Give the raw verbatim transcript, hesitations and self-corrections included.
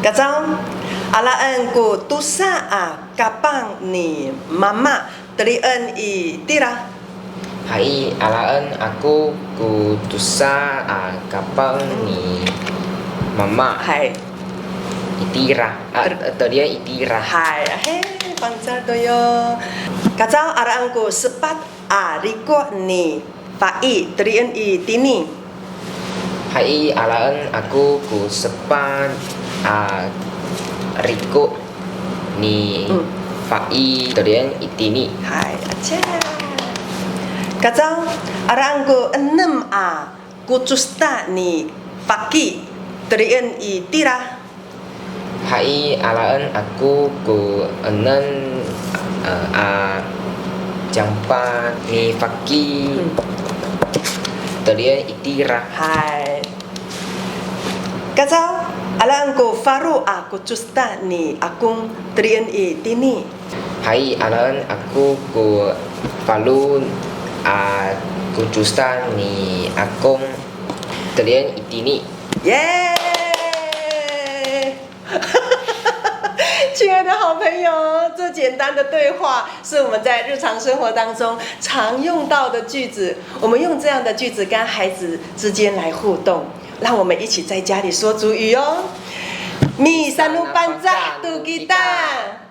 Kacaw, alaen ko tosa a kapang ni mama, telien itira. Hay, alaen ako ko tosa a kapang ni mama. Hay. Itira, a, telien itira. Hay, ahe, fangcal to yo. Kacaw, alaen ko sepat a riko' ni fa'i, telien itini. Hay, alaen ako ko sepat a riko' ni fa'i, telien itini. Hay, aca. Kacaw, alaen ko enem a kocosta ni faki, telien itira. Hay, alaen ako ko enem, eh, a cangpat ni faki, telien itira. Hay. Kacaw, alaen ko falo a kocosta ni akong, telien itini. Hay, alaen ako ko falo a kocosta ni akong, telien itini. 耶！亲爱的好朋友，这简单的对话是我们在日常生活当中常用到的句子。我们用这样的句子跟孩子之间来互动，让我们一起在家里说族语哦。MisanoPangcah to kita.